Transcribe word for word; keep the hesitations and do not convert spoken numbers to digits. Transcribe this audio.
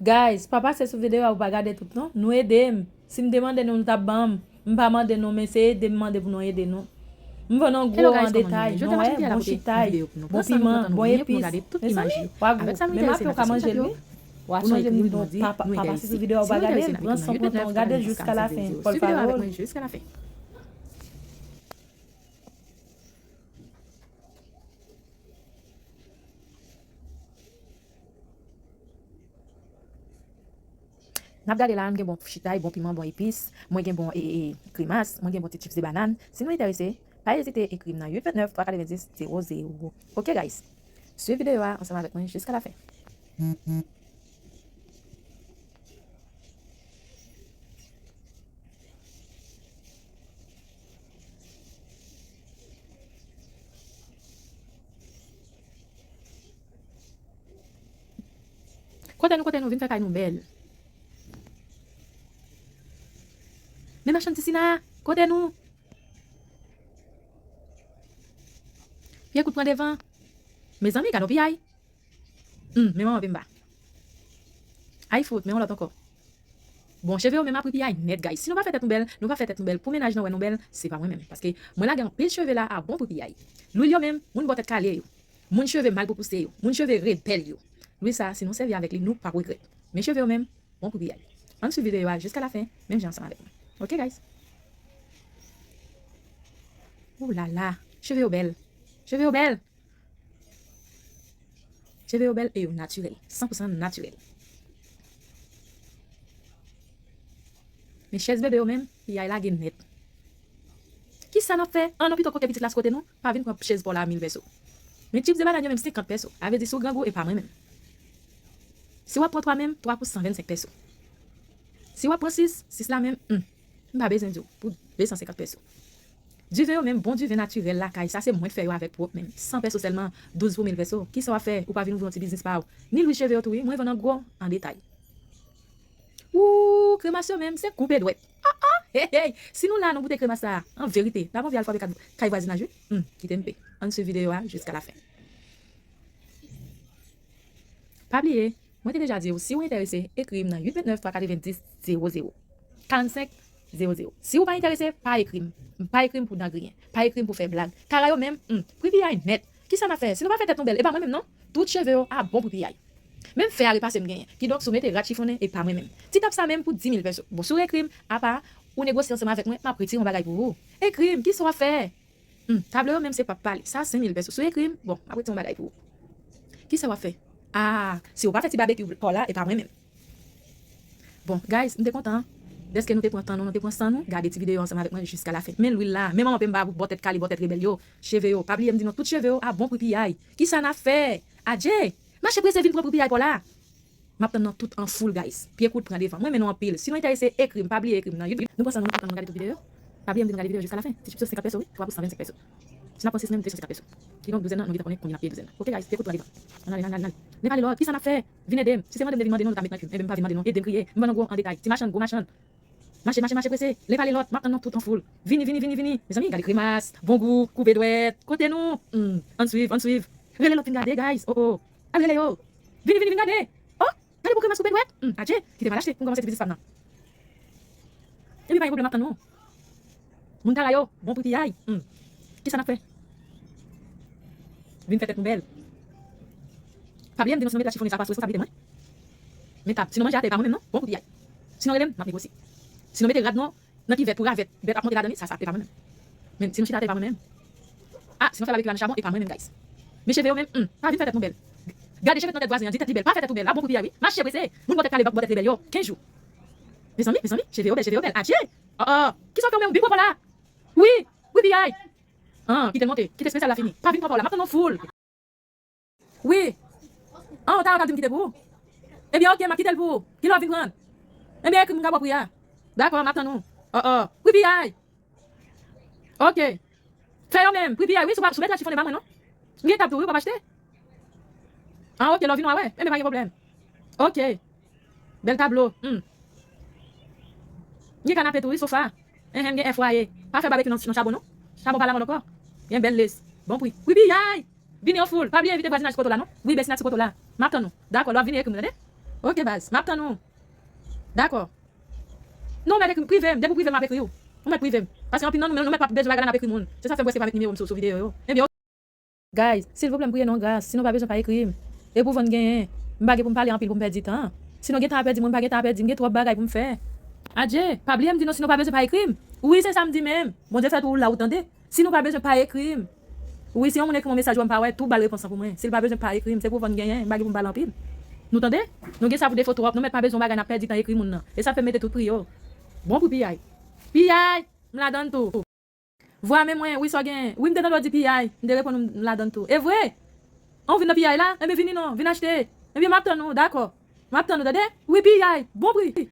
Guys, pa pase sou videyo a pou pa gade tout non. Nou ede m. Si m te mande nou, nou t ap ban m. M pa mande nou, men se ede m mande pou nou ede nou. M vann an gwo an detay. Nou wè, bon chitay, bon piman, bon epis. Mezanmi, w a gou. Menm ape w ka manje l wi. W a chanje m di non, pa, pa, pa pase sou videyo a pou pa gade l. Pran san pran tan w gade l jiska lafen. Pòl pawòl. N ap gade la, m gen bon chitay, bon piman, bon epis, mwen gen bon, e, e, grimas, mwen gen bon ti chips de banane. Si nou enterese, pa ezite ekri m nan uit vennèf twa katrevendis zewo zewo. Ok, guys. Swiv videyo a ansanm avèk mwen jiska lafen. Kote nou, kote nou, vin fè kay nou bèl. Men machann ti Sina, kote nou? Pye kout pran devan. Mezanmi, gad on piyay. Hum, men manman pe m ba. Ay fout, men yon lòt ankò. Bon, cheve yo menm ap ri piyay nèt, guys. Si nou pa fè tèt nou bèl, nou pa fè tèt nou bèl pou mennaj nou wè nou bèl, se pa mwen menm. Paske mwen lage anpil cheve la a bon pri piyay. Lwil yo menm, moun bò tèt kale yo. Moun cheve mal pou pouse yo. Moun cheve rebèl yo. Lwil sa, si nou sèvi avèk li, nou p ap regrèt. Men cheve yo menm, bon pri piyay. Ann swiv videyo a jiska lafen, menm jan ansanm avèk mwen. Ok, guys? Ou la la, cheve yo bèl. Cheve yo bèl. Cheve yo bèl e yo natirèl. San pou san natirèl. Men chèz bebe yo menm, piyay lage nèt. Kisa n ap fè? An, non, pito koke pitit la sou kote nou, pa vin pran chèz pa w la mil pèso. Men chips de banane yo menm senkant pèso. A vle di si w grangou, e pa mwen menm. Si w ap pran twa menm, twa pou san vennsenk pèso. Si w ap pran sis, sis la menm, hum, m pa bezwen di w, pou de san senkant pèso. Diven yo menm, bon diven natirèl lakay, sa se mwen k fè yo avèk pwòp men m. San pèso sèlman, douz pou mil pèso. Kisa w ap fè? Ou pa vin ouvri yon ti biznis pa w? Ni lwil cheve yo tou wi, mwen vann an gwo, an detay. Ooh, kremas yo menm, se koupe dwèt. Ah, ah, hey, hey. Si nou la, nou goute kremas sa a, an verite, n ap anvi al frape kat kay vwazinaj wi. Hum, kite m pe. Ann swiv videyo a jiska lafen. Pa bliye, mwen te deja di w, si w enterese, ekri m nan uit vennèf twa katrevendis zewo zewo. Karannsenk zewo zewo. Si w pa enterese, pa ekri m. Pa ekri m pou dan griyen. Pa ekri m pou fè blag. Kara yo menm, hmm, pri piyay nèt. Kisa n ap fè? Si nou pa fè tèt nou bèl, e pa mwen menm non. Tout cheve yo a bon pri piyay. Menm fè a repase m genyen. Kidonk, si w mete rad chifonnen, e pa mwen menm. Ti tap sa menm pou di mil pèso. Bon, si w ekri m, apa, ou negosye ansanm avèk mwen, m ap retire yon bagay pou ou. Ekri m, kisa w ap fè? Hmm, tablo yo menm se p ap pale. Sa senk mil pèso. Si w ekri m, bon, m ap retire yon bagay pou ou. Kisa w ap fè? Ah, si w pa fè ti babekyou pa w la, e pa mwen menm. Bon, guys, m te kontan dèske nou te pran tan nou, nou te pran san nou, gade ti videyo ansanm avèk mwen jiska lafen. Men lwil la, men manman pe m ba pou bò tèt kale, bò tèt rebèl yo, cheve yo. Pa bliye m di nou, tout cheve yo a bon pri piyay. Kisa n ap fè? Adje! Mache prese vin pran pri piyay pa w la. M ap tann nou tout an foul, guys. Pye kout pran devan. Mwen renmen nou anpil. Si nou enterese, ekri m. Pa bliye ekri m nan. Nou pran san nou, nou pran tan nou gade tout videyo. Pa bliye m di nou gade videyo jiska lafen. Ti chips yo senkant pèso, wi. Twa pou san vennsenk pèso. Si n ap pran sis menm, de san senkant pèso. Kidonk, douzèn nan, nou gentan konnen konbyen n ap peye douzèn nan. Ok, guys, pye kout pran devan. Ann ale, ann ale, ann ale. Nek ale lòt. Kisa n ap fè? Vin ede m. Si se mande m, devin mande nou, nou ka met nan kwi m. Enben, m pa vin mande nou. Ede m kriye. M ban nou gwo an detay. Ti machann, gwo machann. Mache, mache, mache prese. Leve ale lòt. M ap tann nou tout an foul. Vini, vini, vini, vini. Mezanmi, gade kremas. Bon gou, koupe dwèt. Kote nou? Hmm. Ann swiv, ann swiv. Rele lòt vin gade, guys. Oh, oh. Al rele yo. Vini, vini, vin gade. Oh, gade pou kremas koupe dwèt. Hmm, adje. Kite m al achte pou m kòmanse ti biznis pa m nan. Epi pa gen pwoblèm, m ap tann nou. Moun kara yo, bon pou piyay. Hmm. Kisa n ap fè? Vin fè tèt nou bèl. Pa bliye m di nou si nou mete rad chifonnen sa pa sou responsablite mwen. Men tab, si nou manje atè, e pa mwen menm non. Bon pou piyay. Si nou rele m, n ap negosye. Si nou mete rad nou nan kivèt pou ravèt, bèt ap monte ladan li, sa, sa, e pa mwen menm. Men si nou chita atè, e pa mwen menm. Ah, si nou fè babekyou la nan chabon, e pa mwen menm, guys. Men cheve yo menm, hmm, pa vin fè tèt nou bèl. Gade cheve nan tèt vwazen an, di tèt li bèl, pa fè tèt ou bèl, a bon pou piyay wi. Mache prese, moun bò tèt kale, bò tèt rebèl yo, kenz jou. Mezanmi, mezanmi, cheve yo bèl, cheve yo bèl, adje. Oh, oh. Kisa w fè w menm, ou vin pran pa w la? Wi, wi, piyay. Ah, kite l monte, kite espesyal la fini. Pa vin pran pa w la, m ap tann nou foul. Wi. Ah, ou ta, ou ta di m kite pou ou? Ebyen, ok, m ap kite l pou ou. Kilè w vin pran l? Ebyen, ekri m, m ka ba w pri a. Dakò, m ap tann ou. Oh, oh. Pri piyay. Ok. Fè yo menm. Pri piyay, wi, si w pa, si w mete rad chifonnen, pa mwen non. M gen tab tou, wi, w ap achte. Ah, ok, lè w vin w a wè. Enben, pa gen pwoblèm. Ok. Bèl tablo. Hmm. M gen kanape tou, wi, sofa. Enhen, m gen èfwaye. Pa fè babekyou nan, nan chabon, non. Chabon pa lamòd ankò. Gen bèl lès. Bon pri. Wi, piyay! Vini an foul. Pa bliye envite vwazinaj sou kote w la, non. Wi, bèsina sou kote w la. M ap tann ou. Dakò, lè w ap vini, ekri m, tande? Ok, baz, m ap tann ou. Dakò. Non, ou mèt ekri m, prive m. Depi w prive m, m ap ekri w. Ou mèt prive m. Paske anpil nan nou menm, nou mèt pa bezwen bagay la, n ap ekri moun. Se sa k fè m prèske pa met nimewo m sou, sou videyo yo. Ebyen, guys, silvouplè, m priye nou gras. Si nou pa bezwen, pa ekri m. E pou vann genyen, m pa gen pou m pale anpil pou m pèdi tan. Si nou gen tan a pèdi, mwen, m pa gen tan a pèdi. M gen twòp bagay pou m fè. Adje, pa bliye m di nou, si nou pa bezwen, pa ekri m. Wi, se sa m di menm. Bondye fè tou ou la, ou tande. Si nou pa bezwen, pa ekri m. Wi, si yon moun ekri m yon mesaj, wè m pa wè, tou ba l repons lan pou mwen. Si l pa bezwen, pa ekri m. Se pou vann genyen, m pa gen pou m pale anpil. Nou tande? Nou gen sa pou defo twòp. Nou mèt pa bezwen yon bagay, n ap pèdi tan ekri moun nan. E sa fè m mete tout priye w. Bon pou piyay. Piyay, m ladann tou. Vwa men mwen, wi, sa w genyen? Wi, m te tande w di piyay. M te reponn ou, m ladann tou. E vre? An, w vin nan piyay la? Enben, vini non, vin achte. Enben, m ap tann ou, dakò. M ap tann ou, tande? Wi, piyay. Bon pri.